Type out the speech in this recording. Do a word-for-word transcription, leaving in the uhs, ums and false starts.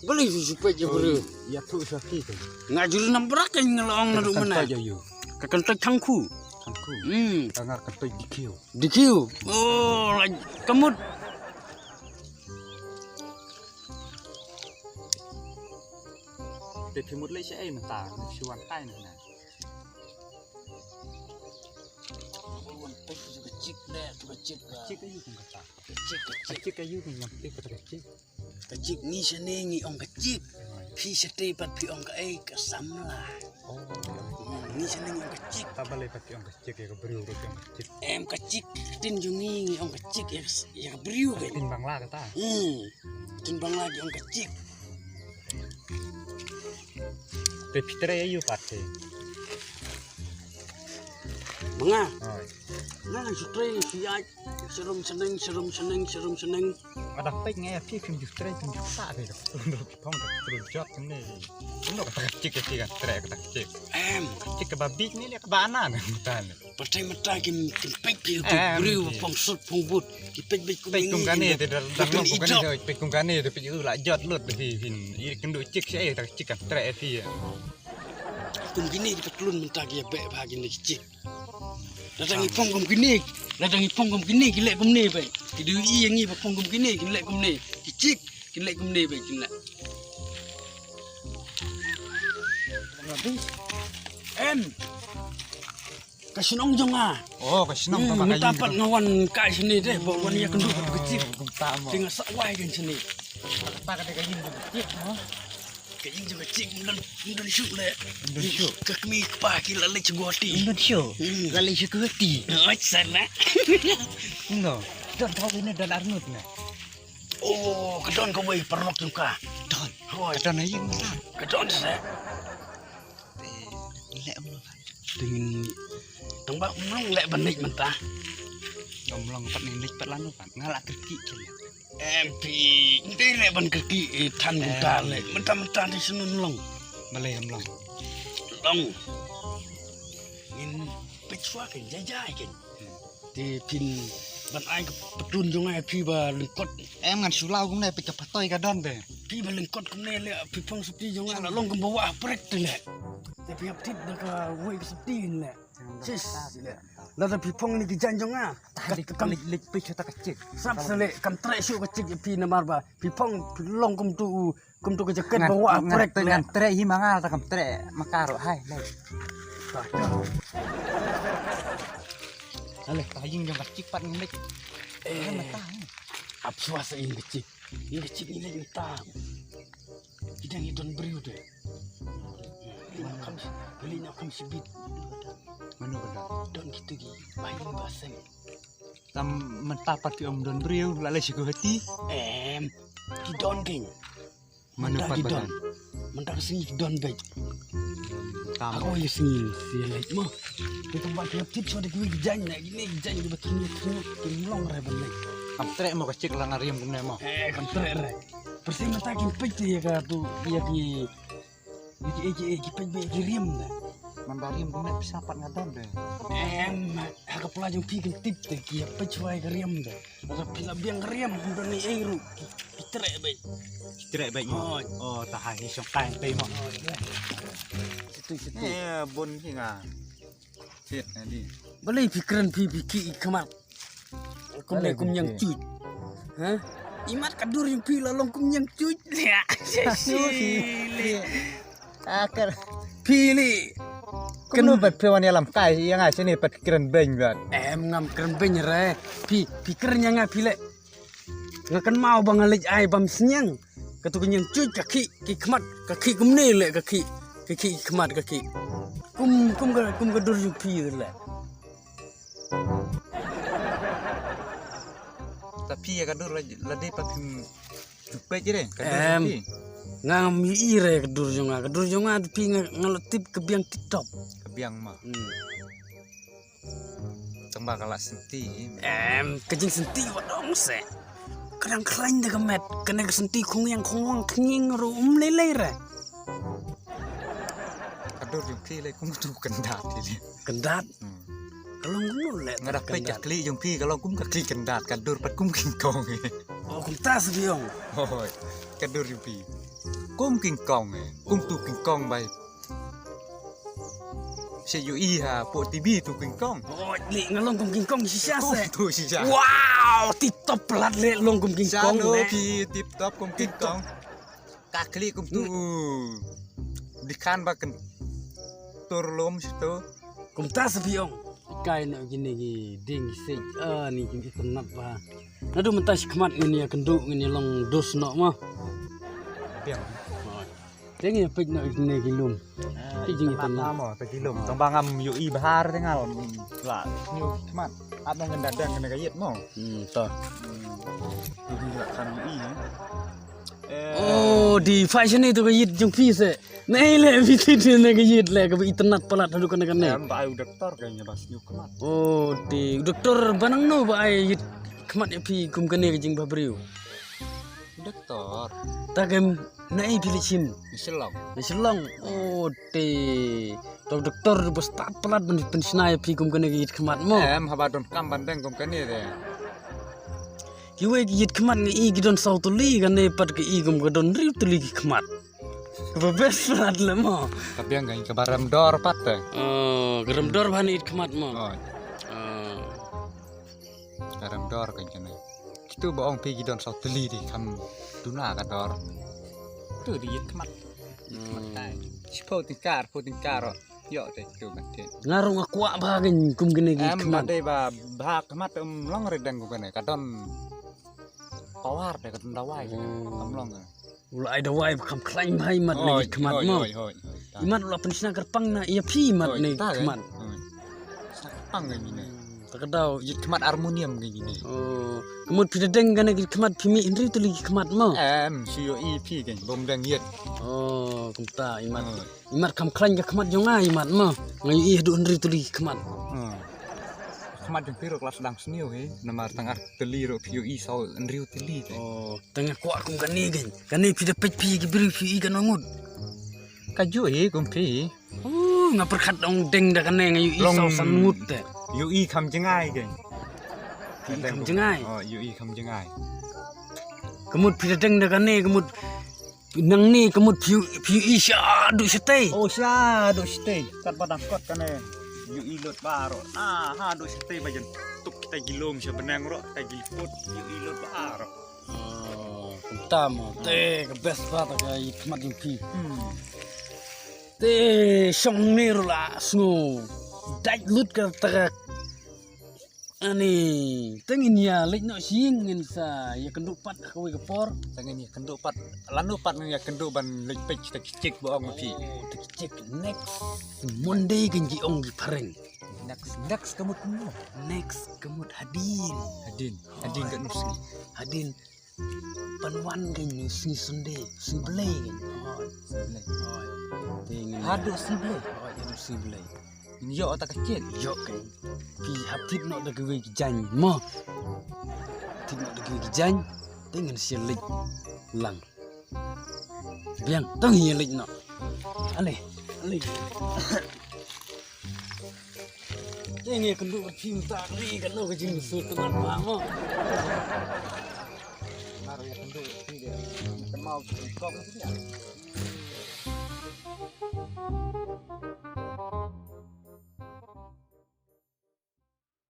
Balei shu shu peit ïa briew? Ïathuh sha ki kan. Nga jur namar ka nga la ong naduh mynne. Ka kyntoit ïa u. Ka kyntoit thangkhu. Thangkhu. Hmm. Ka nga kyntoit dikhiu. Dikhiu. Oh, la ka mut. Te phi mut leh shaei mynta, shu wan tai na. Wan peit tu ka chik leh, tu ka chik. Ka chik aïu kum kata? Ka chik, ka chik. Ka chik aïu kum, ngam tip kata ka chik. Ka chik ngi shane ngi ong ka chik. Phi shate pat phi ong kaei, ka samla. Oh, ngi shane ngi ong ka chik. Ta balei pat phi ong ka chik, ïa ka briew ruh phi ong ka chik. Em, ka chik, ktien jong ngi ngi ong ka chik, ïa ka s-, ïa ka briew ka. Ktien Bangla kata. Hmm. Ktien Bangla ki ong ka chik. Te phi trei aïu pat te? Ma nga. Hooid. Nga ngan shu trei shu ïaid, sharum shaneng, sharum shaneng, sharum shaneng. Nga dang peit nga ïa phi phim ju trei phim ju ktah te. Phi phong da phi jot ne. Kumno kata ka chik ka chik ka trei kata ka chik. Em. Ka chik kaba bieit ne leh kaba ana ne mynta ne. Pyrthei mynta kim, kim peit ki, ki briew ba phong suit phong boot. Ki peit beit kum kane te, dang long kum kane te, peit kum kane te, peit u la jot lut te phi, phin ïa kynduh chik shaei, ta chik kan treh phi. Kum kine ki patlun mynta ki ïa beh bha kine ki chik. Lada ngi phong kum kine, lada ngi phong kum kine ki leh kumne beit. Ki dei ïa ngi ba phong kum kine ki leh kumne. Ki chik ki leh kumne beit ki leh. Em. Ka shnong jong nga. Oh, ka shnong. Hmm, ka mynta pat nga wan kai shane te, ba wan ïa kynduh ka chik. Te nga sa wai kan shane. Kata ka dei ka ïing jong ka chik, no? Ka ïing jong ka chik, ym don, ym don shuh leh. Ym don shuh. Ka kmie kpa ki la leit sha Guwahati. Ym don shuh. Hmm. La leit sha Guwahati. Oi, sana. No. Don thaw ne, don arngut ne. Oh, ka don kawei paralok jong ka. Don. Hooid. Ka don ha ïing mynta. Ka don seh. Te leh mlo. Te ngin, tang ba mlong leh ban leit mynta. Ka mlong pat ngin leit pat lano pat. Nga la kyrkieh ki leh. Em phi, nte leh ban kyrkieh, eh, than mynta leh. Mynta mynta te shnong mlong. Balei ka mlong? Mlong. Ngin peit shuwa kein, jai jai kein. Te phin ban ai ka patlun jong nga ïa phi ba lyngkot. Em ngan shu law kumne, peit ka patoi ka don te. Phi ba lyngkot kumne leh, phi phong sopti jong nga la long kumba wah prek te leh. Te phi hap thied da kawei ka sopti leh. Sis leh. Lada phi phong ïa kine ki jaiñ jong nga. Ka, ka, kam leit, leit peit shuwa ta ka chik. Sap sa leh, kam treh shuh ka chik ïa phi namar ba phi phong, phi long kum tu u Kumtu ka jaket ba wah prek leh. Ngan treh hi ma nga, ta kam treh ma ka ruh hai leh. Ta ta. Ale, ta ïing jong ka chik pat ngin leit. Eh, ma ta. Ap shuwa sa ïing ka chik. Ïing ka chik ngin leit ma ta. Ki dang ïa don briew te. Ïa na kham, ïa na kham shibit. Mano ka don? Don kitu ki ba ïing ba sem. Tam mynta pat ki ym don briew, la leit sha Guwahati. Em, ki don kein. Mano pat ba don? Mynta ka sngi ki don beit. Tam. Ako ïa sngi, ïa leit mo. Ki tam ba ki hap tip shuwa da kiwei ki jaiñ na, kine ki jaiñ kiba thrang thrang, kim long re ban leit. Kam treh mo ka chik la nga riam kumne mo. Eh, kam treh re. Pyrshah mynta kim peit ïa ka tu, ïa ki Ki, ki, ki, ki peit beit ki riam de. Man ba riam kumne pisa pat nga don de. Em, ha ka pla jong phi kin tip te ki peit shuwa ka riam de. Lada phi la biang ka riam, ym don ei ei ruh. Ki, ki treh beit. Ki treh beit mo. Oh, ta ha hi shong kai peit mo. Situ, situ. Eh, bun hi nga. Sit na di. Balei phi kren phi, phi ki khmat. Kumne kum ñiang chuit. Ha? Imat ka dur jong phi la long kum ñiang chuit. Akar. Phi li. Kumno pat phi wan ïalam kai ïa nga shane pat kren beiñ bad. Em ngam kren beiñ re. Phi, phi kren ïa nga phi leh. Nga kynmaw ba nga leit ai bam sniang. Katu ka ñiang chuit ka khih ki khmat, ka khih kumne leh ka khih. Ka khih ki khmat ka khih. Kum, kum ka, kum ka dur jong phi leh. Ta phi ïa ka dur la, la dei pat phim ju peit re ka dur jong phi. Ngam ïohi re ka dur jong nga, ka dur jong nga phi nga, nga la tip ka biang tip top. Ka biang ma. Hmm. Tang ba ka la senti. Em, ka jingsenti wat ong se. Ka dang khlaiñ da ka met, kane ka senti khong ïang khong wang khñiang ruh um lei lei re. Ka dur jong phi lei kum tu kyndat hi lei. Kyndat? Hmm. Ka long kumno leh. Nga da peit ka khlieh jong phi ka long kum ka khlieh kyndat, ka dur pat kum king kong. Oh, kumta sa phi ong. Hoi, ka dur ïa phi. Kum King Kong eh. Kum tu King Kong bai. Shu ïohi ha pok T V tu King Kong. Oh, leh nga long kum King Kong shisha. Kum se tu shisha. Wow, tip top palat leh long kum King Kong. Shisha leh. Phi tip top kum King Kong. Ka khlieh kum tu. Dikhan ba kan tur lum sha tu. Kumta sa phi ong. Kai na kine ki dieng ki siej. Ah, ni ki itynnad ba. Naduh mynta shi khmat ngin ïa kynduh ngin ïa long dos noh mo. Biang. Te ngin ïa peit noh kine ki lum. Ki jing itynnad mo, te ki lum. Tang ba ngam ïohi bha te ngal. La sniew khmat. Ap ngan da dang kane ka ïit mo. Hmm, to. Ki jing la kham ïohi. Oh, dei fashion ïa tu ka ïit jong phi se. Nei leh phi ti ne ka ïit leh kaba itynnad palat haduh kane kane. Em, ba ai u doktor ka ïa ba sniew khmat. Oh, dei u doktor ba nangno ba ai ïit khmat ïa phi kum kane ka jingbabriew. U doktor. Ta kem na ei phi leit shim. Na Shillong. Na Shillong. Oh, dei. Ta u doktor ba stad palat ban pynshna ïa phi kum kane ka ïit khmat mo. Em, haba don kam ban deng kum kane de. Kiwei ki ïit khmat nga i ki don saw tylli, kane pat ka i kum ka don hynriew tylli ki khmat. Kaba best palat leh mo. Ka biang ka, kaba rem dor pat te. Oh, ka rem dor bha ne ïit khmat mo. Oh. Oh. Ka rem dor ka kane. Kitu ba ong phi ki don saw tylli de kham duna ka dor. Tu de ïit khmat. Ïit khmat tai. Shiphew tyngka, arphew tyngka ruh. Ïoh te tu ban te. Nga ruh nga kwah bha kein kum kane ki ïit khmat. Em, ba dei ba bha khmat em long re dang kum kane. Ka don power de, ka don dawai de. Hmm. Kam long. U la ai dawai ba kham khlaiñ bha imat na ki ïit khmat mo. Hoi, hoi, hoi. Imat u la pynshna kyrpang na ïa phi imat na ki ïit khmat. Hoi. Shna kyrpang kein kine. Hmm, ta ka daw. Ïit khmat aluminium kein kine. Oh, ka mut phi da deng kane ki ïit khmat phi mih hynriew tylli ki khmat mo. Em, shu ïohi phi kein bym deng ïit. Oh, kumta imat. Hoi. Imat kham khlaiñ ka khmat jong nga imat mo. Nga ïohi haduh hynriew tylli ki khmat. Hmm. Khmat jong phi ruh ka la sdang sniew hi. Namar tang ar tylli ruh phi ïohi saw hynriew tylli te. Oh, tang nga kwah kum kane kein. Kane phi da peit phi ki briew phi ïohi kano ngut. Kajuh hi kum phi. Oh, nga pyrkhat ong deng da kane nga ïohi saw san ngut te. Ïohi kham jngai kein. Ïohi kham jngai. Oh, ïohi kham jngai. Ka mut phi da deng da kane ka mut Nangne ka mut phi, phi ïohi shaduh shatei. Oh, shaduh shatei. Katba dang kot kane. Ïohi lut baroh. Na, haduh shatei ba jan tuk kita ki lum sha bneng ruh, kita ki liput. Ïohi lut baroh. Oh, kumta mo. Te ka best bha ta ka ïit khmat jong phi. Hmm. Te shong ne ruh la sngew dait lut ka ta ka Ani, te ngin ïa leit noh sha ïing ngin sa ïa kynduh pat ha kawei ka por. Te ngin ïa kynduh pat, lano pat ngin ïa kynduh ban leit peit kita ki chick ba ong ma phi. Oh, kita ki chick next Monday kein ki ong ki phareng. Next, next ka mut kumno? Next ka mut hadien. Hadien, hadien katno sngi? Hadien Ban wan kein u sngi Sunday, sngi Blei kein. Hooid. Sngi Blei. Hooid. Te ngin haduh sngi Blei. Hooid, haduh sngi Blei. Ngin ïoh ta ka kit. Ïoh kein. Phi hap thied noh da kiwei ki jaiñ mo. Thied noh da kiwei ki jaiñ. Te ngin sa leit lang. Biang, to ngin ïa leit noh. Ale, ale. Te ngi kynduh bad phi mynta ka ri kano ka jingsngewtynnat ba mo. Mar ïa kynduh bad phi de. Kynmaw ki kong ki de.